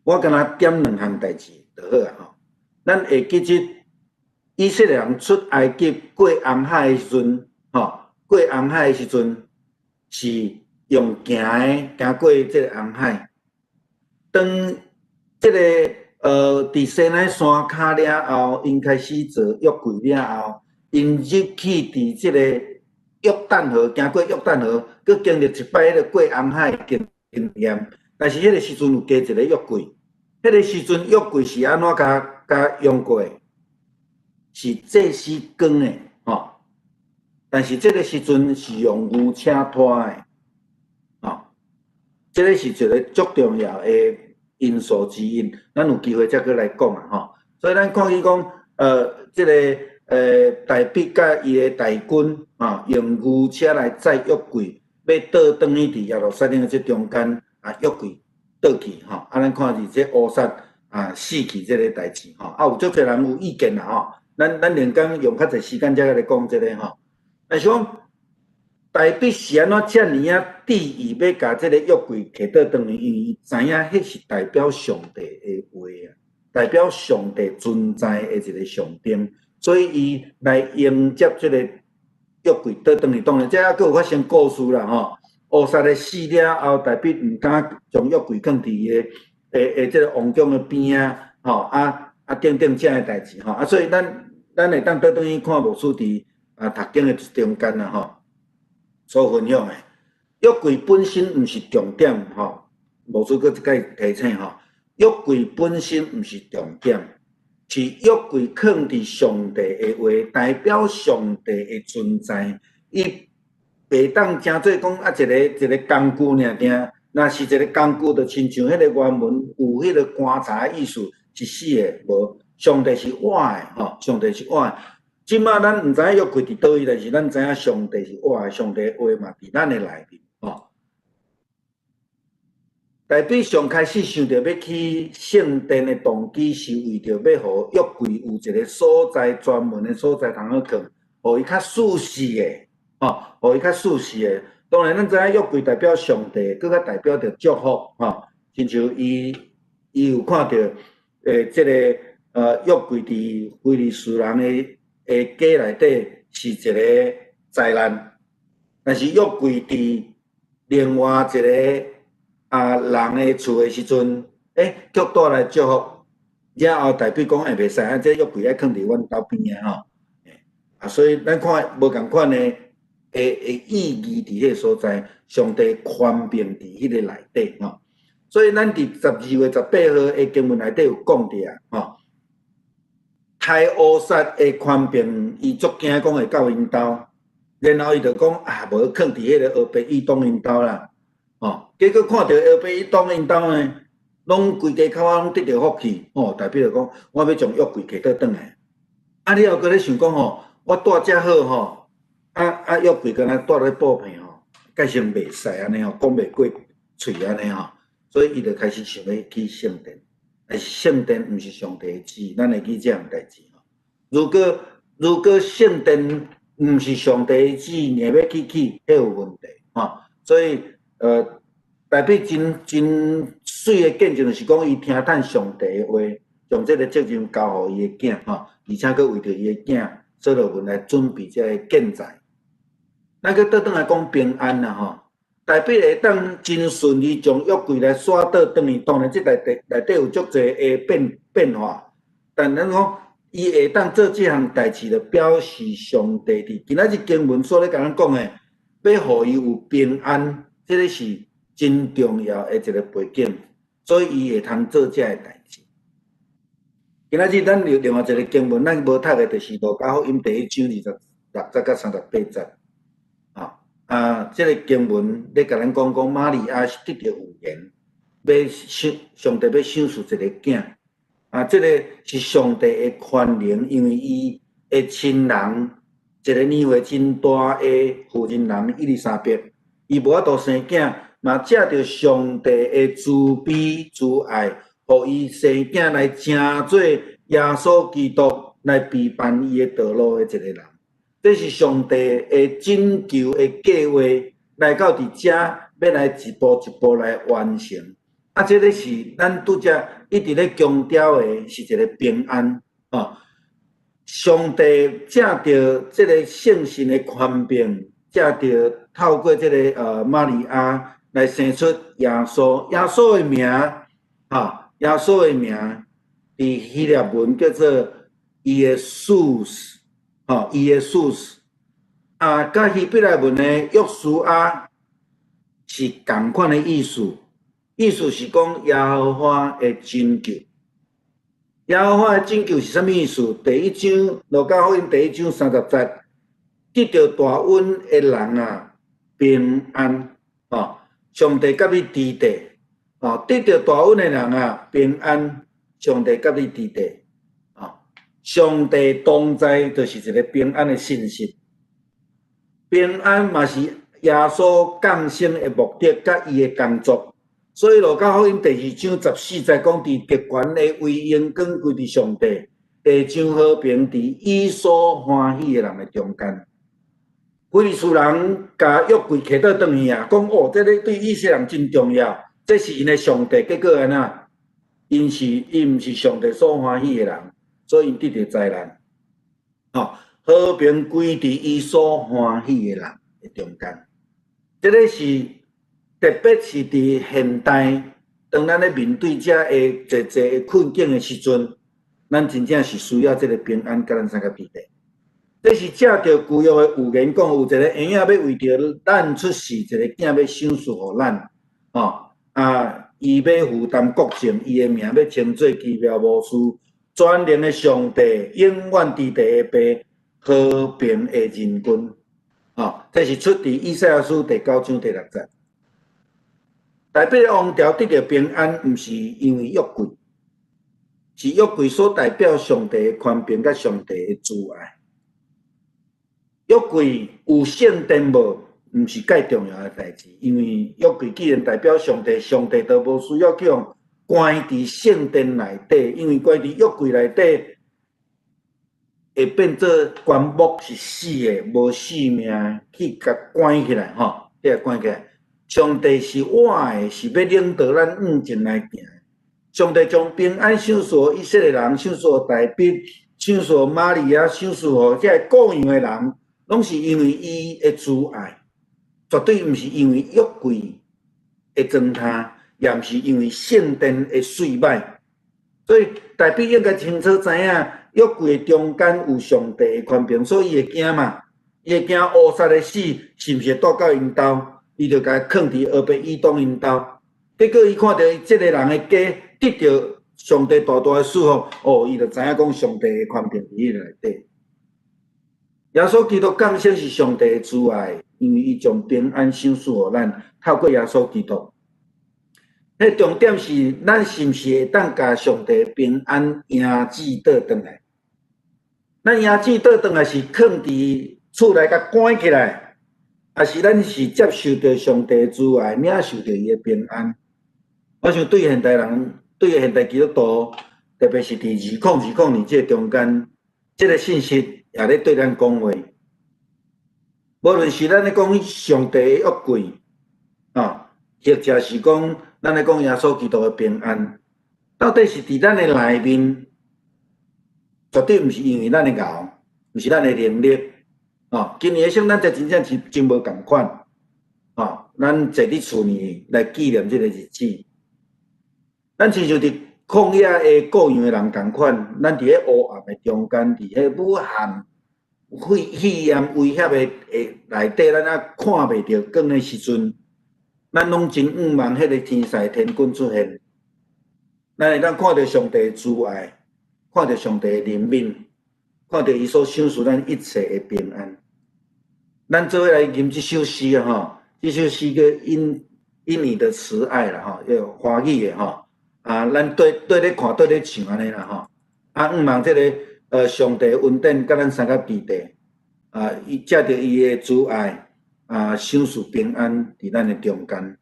我敢若點兩項代誌就好啊吼。咱會記得以色列人出埃及過紅海的時陣，吼，過紅海的時陣是用行的行過這个紅海。當這个佇西奈山跤了後，𪜶開始做約櫃了後，𪜶入去佇這個約旦河，行過約旦河，閣經歷一擺彼个過紅海的經驗。但是彼个時陣有加一个約櫃，彼个時陣約櫃是按怎共用過的？是祭司扛的，吼。但是這个時陣是用牛車拖的，吼。這个是一个足重要的因素之一，咱有機會才閣來講啊，吼。所以咱看見講，這个大衛佮伊的大軍啊，用牛車來載約櫃，欲倒轉去佇耶路撒冷的這中間啊，約櫃倒去吼。啊，咱看佇這烏撒啊死去這个代誌吼。啊，有足濟人有意見啦吼。咱連講用較濟時間才來講這个吼。但是講大衛是按怎遮爾仔致意欲共這个約櫃提倒轉去，因為伊知影彼是代表上帝的話啊，代表上帝存在的一个象徵，所以伊來迎接這个約櫃倒轉去。當然，這猶閣有發生故事啦吼。烏撒的死了後，大衛毋敢將約櫃囥佇伊的這个王宮的邊仔，吼等等這的代誌吼。啊，所以咱會當倒轉去看牧師佇讀經的中間啦吼，所分享的約櫃本身毋是重點吼，牧師閣一擺提醒吼，約櫃本身毋是重點，是約櫃囥佇上帝的話，代表上帝的存在，伊袂當成做講啊一个一个工具爾爾，若是一个工具，就親像彼个原文有彼个棺材的意思是死的，無上帝是活的吼，上帝是活的。這馬咱毋知影約櫃佇佗位，但是咱知影上帝是活的，上帝的話嘛佇咱的內面吼。大衛上開始想著欲起聖殿的動機，是為著欲予約櫃有一个所在，專門的所在通好囥，予伊較舒適的，吼，予伊較舒適的。當然，咱知影約櫃代表上帝，閣較代表著祝福吼。親像伊有看著這个約櫃佇非利士人的家內底是一个災難，但是約櫃佇另外一个人的厝的時陣，卻帶來祝福。了後大衛講會袂使，啊，這約櫃愛囥佇阮兜邊仔吼。啊，所以咱看無仝款的意義佇彼个所在，上帝權柄佇彼个內底吼。所以咱佇12月18號的經文內底有講著啊，吼。刣烏撒的權柄，伊足驚講會到𪜶兜，然後伊就講啊，無囥佇彼个俄別以東𪜶兜啦，吼。結果看著俄別以東𪜶兜呢，攏規家口仔攏得著福氣，吼。大衛就講，我欲將約櫃提倒轉來。啊，了後閣咧想講吼，我蹛遮好吼，啊約櫃敢若蹛咧布棚吼，蓋成袂使按呢吼，講袂過喙按呢吼，所以伊就開始想欲起聖殿。但是聖殿毋是上帝的旨意，咱會記這項代誌吼。如果聖殿毋是上帝的旨意，硬欲去起，彼有問題吼。所以大衛真真媠的見證，就是講伊聽趁上帝的話，將這个責任交予伊的囝吼，而且閣為著伊的囝所羅門來準備這个建材。咱閣倒轉來講平安啦吼，大衛會當真順利將約櫃來徙倒轉去，當然這內底有足濟的變化，但咱講伊會當做這項代誌，就表示上帝佇今仔日經文所咧共咱講的，欲予伊有平安，這个是真重要的一个背景，所以伊會通做這个代誌。今仔日咱另外一个經文，咱無讀的，就是路加福音第一章26節佮38節。啊，這个經文咧共咱講講，瑪利亞是得著預言，欲賞上帝欲賞賜一个囝。啊，這个是上帝的權能，因為伊的親人，一个年歲真大的婦人人伊麗莎白，伊無法度生囝，嘛藉著上帝的慈悲慈愛，予伊生囝來成做耶穌基督來備辦伊的道路的一个人。這是上帝的拯救的計劃，來到佇遮，欲來一步一步來完成。啊，這个是咱拄才一直咧強調的，是一个平安。哦，上帝藉著這个聖神的權柄，藉著透過這个瑪利亞來生出耶穌。耶穌的名，哈，耶穌的名，佇希臘文叫做耶穌斯。吼，耶穌斯啊，佮希伯來文的約書亞是仝款的意思，意思是講耶和華的拯救。耶和華的拯救是啥物意思？第一章路加福音第一章30節，得著大恩的人啊，平安。吼，上帝佮你佇底。吼，得著大恩的人啊，平安，上帝佮你佇底。上帝同在，就是一个平安的信息。平安嘛是耶穌降生的目的，佮伊的工作。所以路加福音第二章14節講，佇極權的威榮光歸佇上帝，地上和平佇伊所歡喜的人的中間。非利士人共約櫃提倒轉去啊，講哦，這个對以色列人真重要，這是𪜶的上帝。結果按怎？𪜶毋是上帝所歡喜的人。所以𪜶得著災難，吼，和平歸佇伊所歡喜的人的中間。這个是特別是佇現代，當咱咧面對遮个濟濟的困境的時陣，咱真正是需要這个平安佮咱相佮佇底。這是藉著舊約的預言講，有一个嬰仔欲為著咱出世，一个囝欲賞賜予咱，吼，啊，伊欲負擔國政，伊的名欲稱做奇妙謀士。全能的上帝，永遠佇地的父，和平的仁君，吼，這是出佇以賽亞書第九章第六節。大衛王朝得著平安，毋是因為約櫃，是約櫃所代表上帝的權柄佮上帝的慈愛。約櫃有聖殿無？毋是蓋重要的代誌，因為約櫃既然代表上帝，上帝就無需要去予關佇聖殿內底，因為關佇約櫃內底會變做棺木是死的，無性命，去共關起來吼。你來關起來。上帝是活的，是欲領導咱向前來行。上帝將平安賞賜予以色列人，賞賜予大衛，賞賜予瑪利亞，賞賜予這個羔羊的人，攏是因為伊的慈愛，絕對毋是因為約櫃的糟蹋，也毋是因為聖殿的媠歹。所以大衛應該清楚知影，約櫃的中間有上帝的權柄，所以伊會驚嘛，伊會驚烏撒的死是毋是會帶到𪜶兜，伊就共伊囥佇俄別以東𪜶兜。結果伊看著這个人的家得著上帝大大的祝福，哦，伊就知影講上帝的權柄佇彼內底。耶穌基督降生是上帝的慈愛，因為伊將平安賞賜予咱，透過耶穌基督。彼重點是，咱是毋是會當共上帝平安迎接倒轉來？咱迎接倒轉來是囥佇厝內共關起來，抑是咱是接受著上帝的慈愛，領受著伊的平安？我想對現代人，對現代基督徒，特別是佇2020年這個中間，這個信息也咧對咱講話。無論是咱咧講上帝的約櫃，啊，或者是講咱咧講耶穌基督的平安，到底是佇咱的內面，絕對毋是因為咱的𠢕，毋是咱的能力。哦，今年的聖誕節真正是真無仝款。哦，咱坐佇厝裡來紀念這個日子。咱親像佇曠野的羔羊的人仝款，咱佇彼烏暗的中間，佇彼武漢肺炎威脅的內底，咱猶看袂著光的時陣，咱攏真向望彼個天使天軍出現，咱會當看著上帝的慈愛，看著上帝的憐憫，看著伊所賞賜咱一切的平安。咱做伙來吟這首詩啊，吼，這首詩叫因你的慈愛啦，吼，用華語的吼。啊，咱綴咧看，綴咧唱按呢啦，吼。啊，向望這个上帝恩典，佮咱相佮佇地，啊，伊藉著伊的慈愛，啊，賞賜平安佇咱的中間。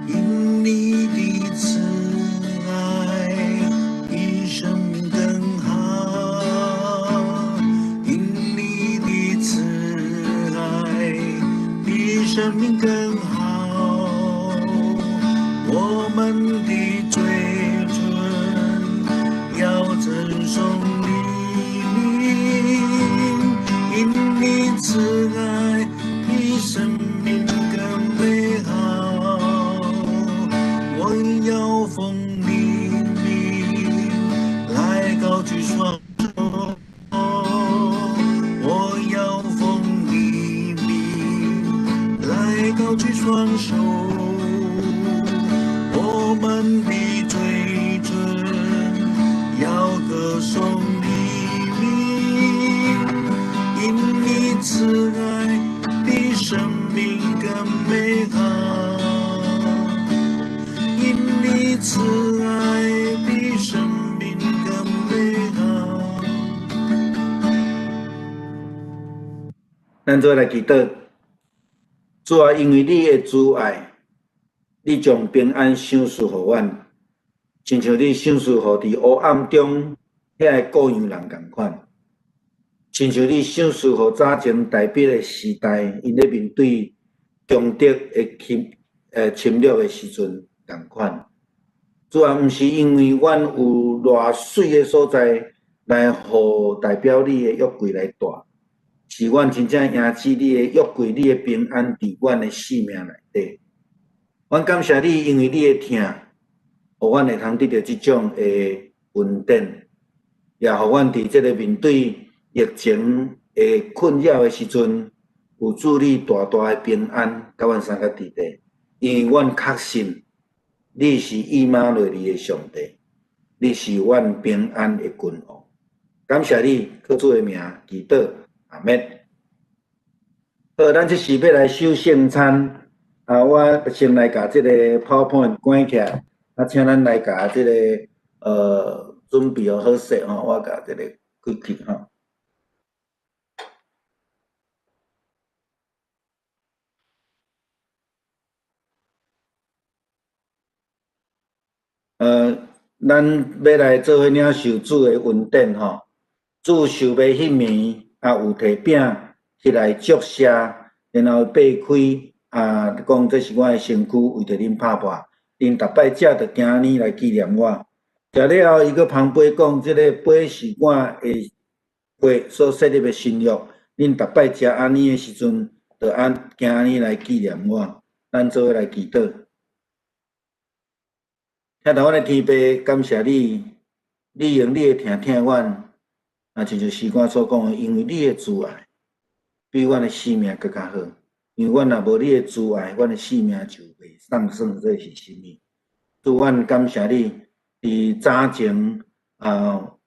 因你的慈愛，比生命更好。因你的慈愛，比生命更好。我們的嘴唇要稱頌你名，因你慈愛比生命更美好。我要奉你名來高舉雙手，我要奉你名來高舉雙手。我們的嘴唇要歌頌你名，因你慈愛比生命更美好。因你慈愛比生命更美好。咱做來祈禱，主啊，因為你的慈愛，你將平安賞賜予阮，親像你賞賜予佇黑暗中遐个羔羊人仝款，親像你賞賜予早前大衛的時代，𪜶咧面對強敵的侵略的時陣仝款。主啊，毋是因為阮有偌媠的所在來予代表你的約櫃來蹛，是阮真正迎接你的約櫃，你的平安佇阮的性命內底。阮感謝你，因為你的疼，予阮會通得著這種的恩典，也予阮佇這个面對疫情的困擾的時陣，有主你大大的平安，佮阮相佮佇咧。因為阮確信你是以馬內利的上帝，你是阮平安的君王。感謝你，靠主的名祈禱，阿們。好，咱這時欲來守聖餐。啊，我先來共這個 PowerPoint 關起來，啊，請咱來共這个準備好勢吼，我共這个開去吼。咱欲來做伙領受主的恩典吼。主受賣彼暝，有提餅起來祝謝，然後擘開，講這是我的身軀，為著恁拍破，恁逐擺食著行按呢來紀念我。食了後，伊閣捧杯講，這个杯是我的血所設立的新約，恁逐擺食按呢的時陣，就按行按呢來紀念我。咱做伙來祈禱。疼痛阮的天父，感謝你，你用你的疼疼阮，親像詩歌所講的，因為你的慈愛比阮的性命閣較好。因為阮若無你的慈愛，阮的性命就袂當算做是啥物。主，阮感謝你，佇早前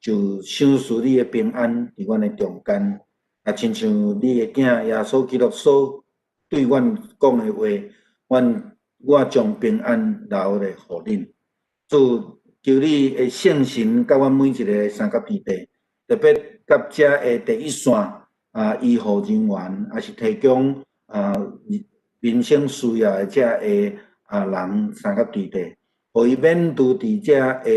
就賞賜你的平安佇阮的中間，親像你的囝耶穌基督所對阮講的話，我將平安留咧予恁。主，求你的聖神佮阮每一个三甲弟弟，特別佮遮的第一線醫護人員，抑是提供民生需要的遮的人三甲弟弟，予伊免拄佇遮的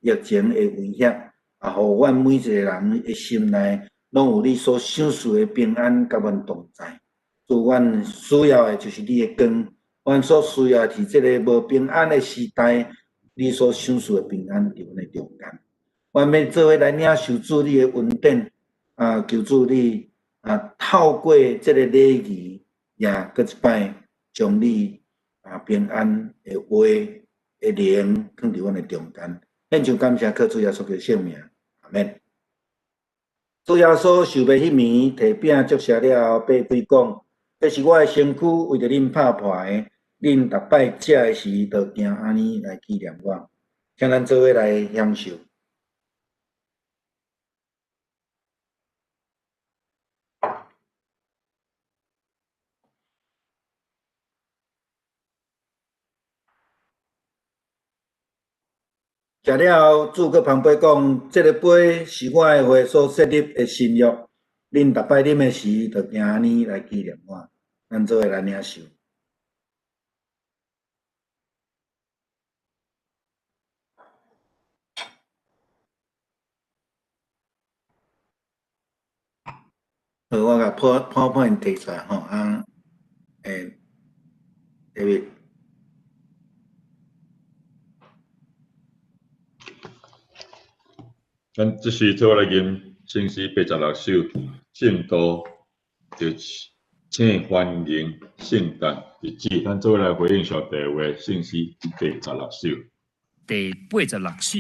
疫情的威脅，予阮每一個人的心內攏有你所賞賜的平安佮阮同在。主，阮需要的就是你的光，阮所需要的是這个無平安的時代，你所賞賜的平安佇阮的中間。阮欲做伙來領受主你的恩典，求主你透過這个禮儀，也閣一擺將你平安的話的靈放佇阮的中間。獻上感謝，靠主耶穌的聖名，阿們。主耶穌受賣彼暝，提餅祝謝了後，擘開講：這是我的身軀，為著恁拍破的。恁逐擺食的時，就行按呢來紀念我。請咱做伙來享受。食了後，主閣捧杯講：這个杯是我的血所設立的新約，恁逐擺啉的時，就行按呢來紀念我。咱做伙來領受。好，我共 PowerPoint 提出來吼，David。咱這時做伙來吟聖詩86首，聖徒就請歡迎聖誕日子。咱做伙來回應上帝話，聖詩86首。第86首，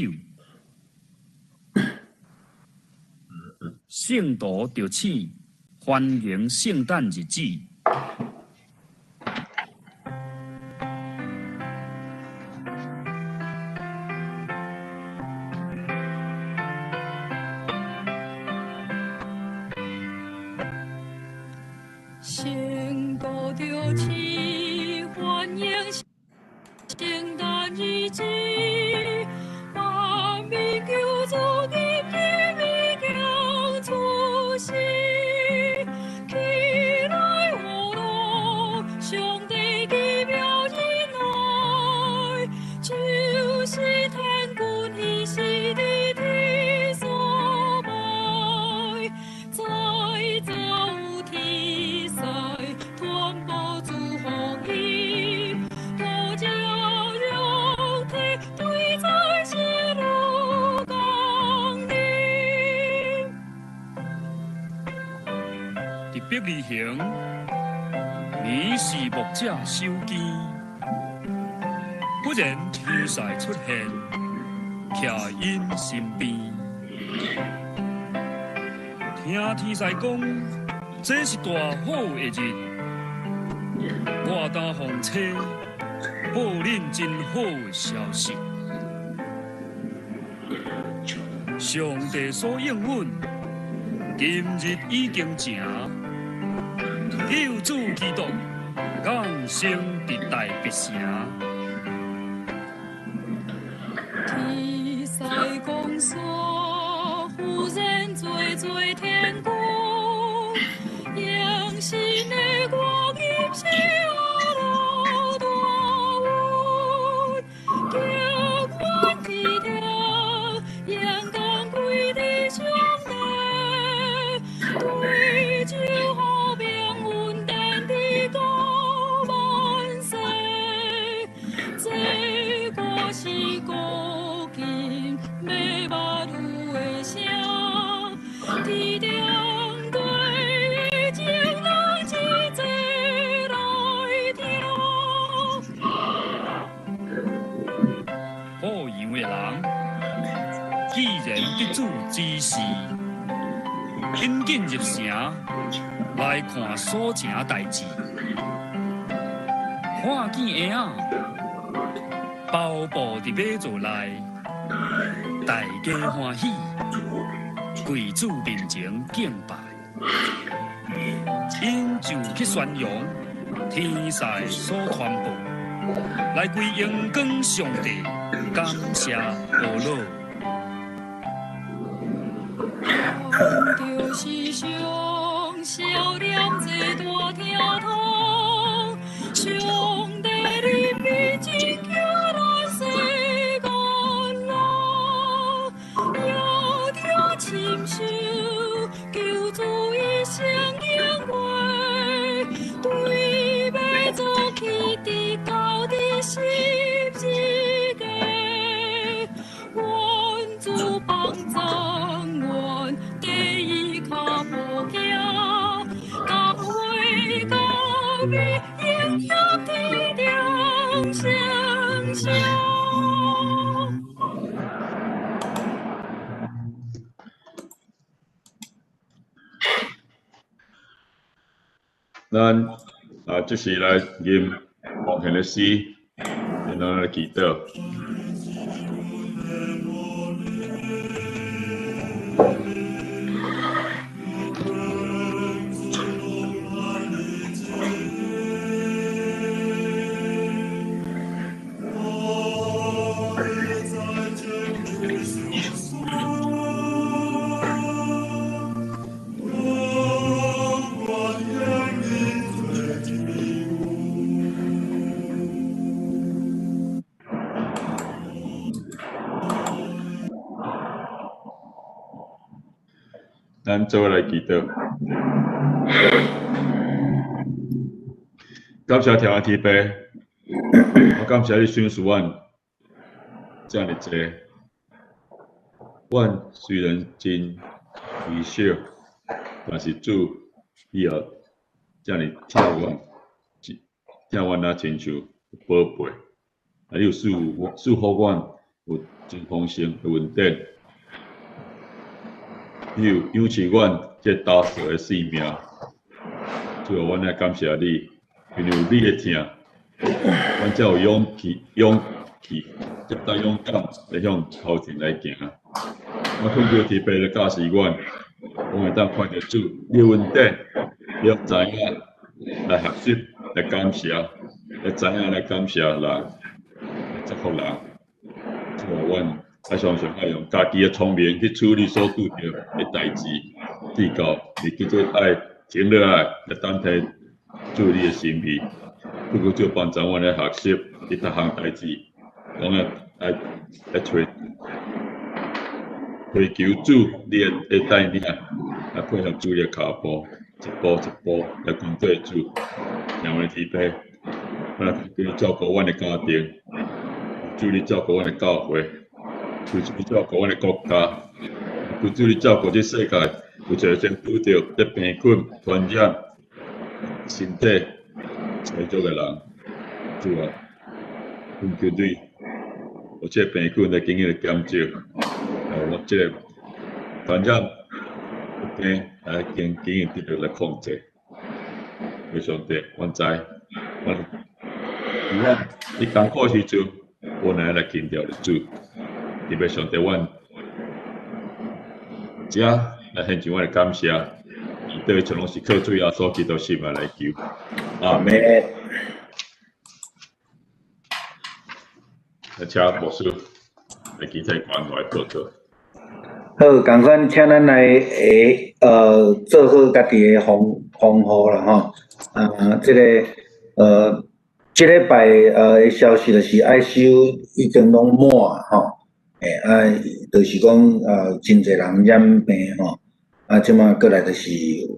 聖徒就請歡迎聖誕日子。聖徒就請歡迎聖誕日子，萬民求主今日已經出世，起來歡樂，上帝奇妙恩愛，就是天軍伊是佇天所派，在造天使傳播祝福音，多將肉體對在西路降臨。佇伯利恆，暝是牧者守更，忽然天使出現，徛𪜶身邊。聽天使講，這是大好的日，我當奉差報恁真好的消息。上帝所應允，今日已經成，救主基督降生佇大伯城。天使講說，忽然做做天君，迎新的光陰是阿羅大雲，叫阮緊緊入城來看所成代誌，看見嬰仔包布佇馬槽內，大家歡喜，跪主面前敬拜。𪜶就去宣揚天使所傳報，來歸榮光上帝，感謝阿老。就是上少年這大疼痛，上帝你美真叫咱世間人，也聽親手求主一生永月，對馬槽去直到佇十字架，願主幫助阮。第一跤步行，共為共美，迎向天頂聖城。咱啊，這時來吟奉獻的詩，然後來祈禱。咱做伙來祈禱，感謝天父爸，我感謝你賞賜阮遮爾濟。阮雖然真微小，但是主，你也遮爾疼阮，疼阮啊親像寶貝。啊，你有賜福阮有真豐盛的恩典。你有養飼阮這焦燥的性命，主啊，阮愛感謝你，因為有你的疼，阮才有勇氣、勇氣，才會勇敢來向頭前來行。我懇求天父來教示阮，阮會當看著主你的恩典，你知影來學習、來感謝，來知影來感謝人，來祝福人。主啊，阮愛常常愛用家己的聰明去處理所拄著的代誌，至到你叫做愛停落來來等待主你的心意。不過主幫助阮來學習，佇逐項代誌，攏愛愛揣追求主你的帶領，來配合主你的腳步，一步一步來跟隨主。聽阮的天父，阮來求你照顧阮的家庭，主你照顧阮的教會。求主你照顧阮的國家，求主你照顧這世界，有一個先拄著這病菌傳染身體脆弱的人，主啊，懇求你，予這個病菌來緊緊來減少，我這個傳染病來緊緊得到來控制。求上帝，阮知，阮你艱苦時陣，阮來來強調主。特別上帝，阮遮來獻上阮的感謝，伊對全攏是靠主耶穌基督聖名來求，阿們。來請牧師來記載關懷報告。好，仝款，請咱來做好家己的防護啦吼。啊，這个這禮拜的消息就是 ICU 已經攏滿吼。啊，就是講真濟人染病吼，啊，這馬過來就是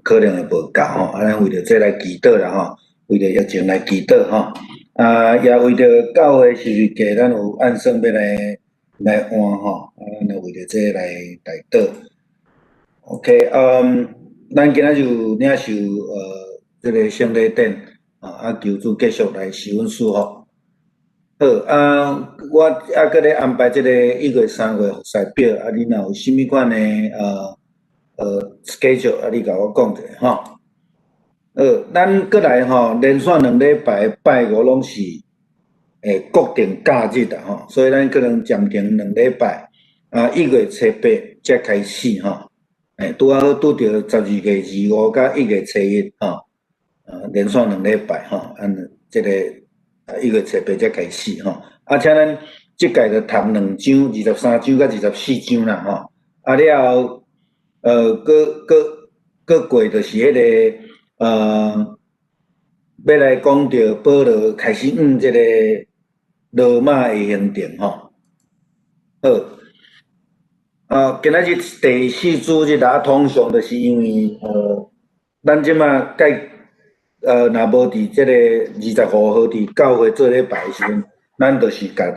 可能會無夠吼，啊，咱為著這來祈禱啦吼，為著疫情來祈禱吼，啊，也為著教會是毋是計咱有按算欲來換吼，啊，咱為著這來代禱。OK，咱今仔日有領受這个聖禮典，啊，求主繼續來賜阮祝福。好啊，我猶閣咧安排這个1月、3月服侍表，啊，你若有啥物款的 schedule，啊，你共我講一下吼。好，咱閣來吼，連續兩禮拜拜五攏是會固定假日啦吼，所以咱可能暫停兩禮拜，啊，1月初8才開始吼。拄仔好拄著12月25佮1月初1吼，啊，連續兩禮拜吼，按這个啊1月初8才開始吼。啊，請咱這屆就讀兩章，23章佮24章啦吼。啊了後，閣閣閣過就是彼个，欲來講著保羅開始向這个羅馬的行程吼。好，啊，今仔日第四主日啊，通常就是因為，咱這馬蓋，若無佇這个25號佇教會做禮拜的時陣，咱就是共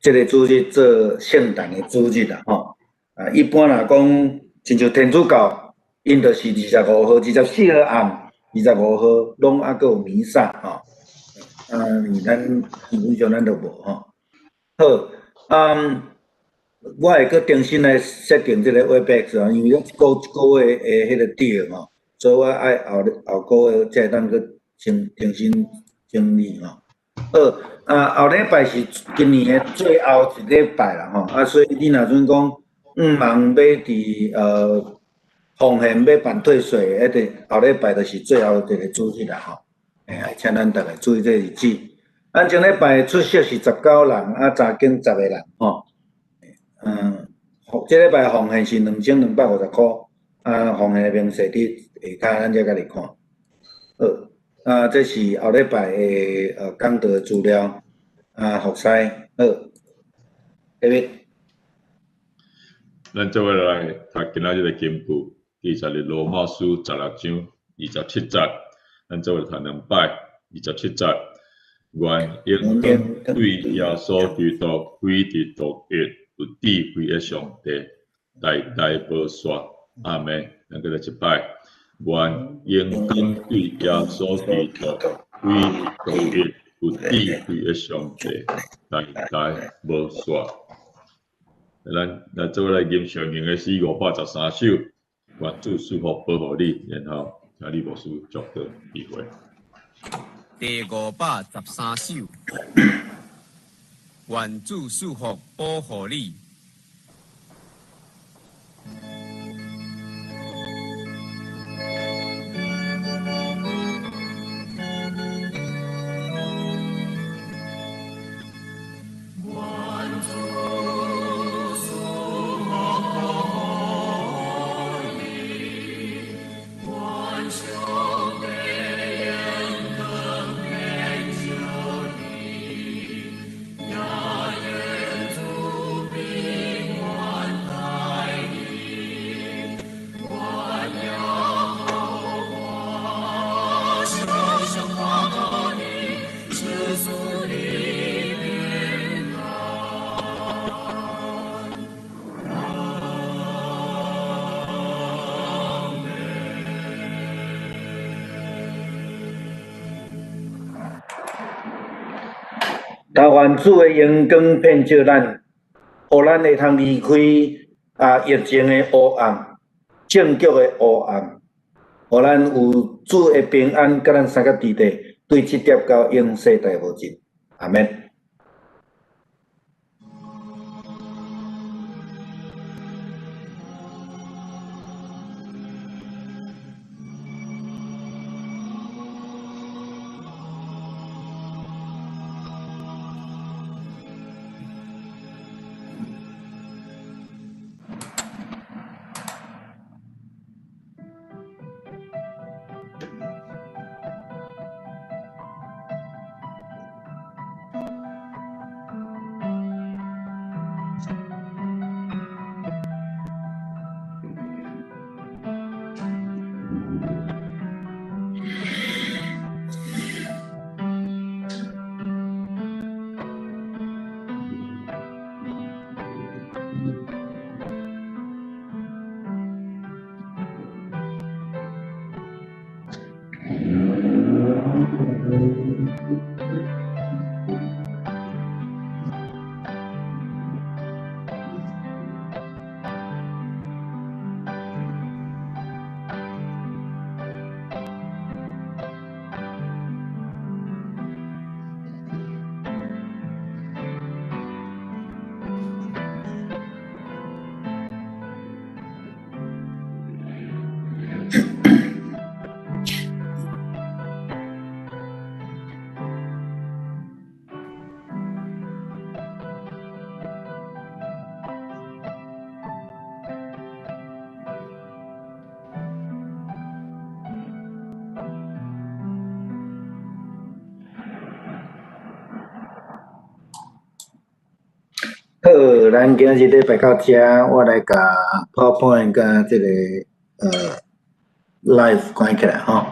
這个主日做聖誕的主日啦吼。啊，一般若講，親像天主教，𪜶就是25號、24號暗、25號攏猶閣有彌撒吼。啊，咱基本上咱都無吼。好，啊，我會閣重新來設定這个 Webex 啊，因為一個一個月的彼個 deal 吼，所以我愛後後個月才會當閣重重新整理吼。好，啊，後禮拜是今年的最後一禮拜啦吼，啊，所以你若陣講向望欲佇奉獻欲辦退稅，彼个後禮拜就是最後一个主日啦吼。請咱逐个注意這个日子。咱前禮拜出席是19人，啊，查經10個人吼。嗯，這禮拜奉獻是2250箍，啊，奉獻的明細佇下跤咱才家己看。好，啊，這是後禮拜的講道的資料，啊，服侍，好，David。咱做伙來讀今仔日的經句，記載佇羅馬書16章27節。咱做伙讀兩擺，27節。願榮光對耶穌基督歸佇獨一有智慧的上帝，代代無煞。阿們。咱閣來一擺。願榮光對耶穌基督歸佇獨一有智慧的上帝，代代無煞。咱來做伙來吟上用的詩513首，願主賜福保護你，然後請李牧師祝禱祈會。第513首，願主賜福保護你。願主的榮光遍照咱，予咱會通離開啊疫情的烏暗、政局的烏暗，予咱有主的平安，佮咱相佮佇地，對這粒到永世代無盡。阿們。好，咱今日禮拜到遮，我來共 PowerPoint 佮這个live 關起來吼。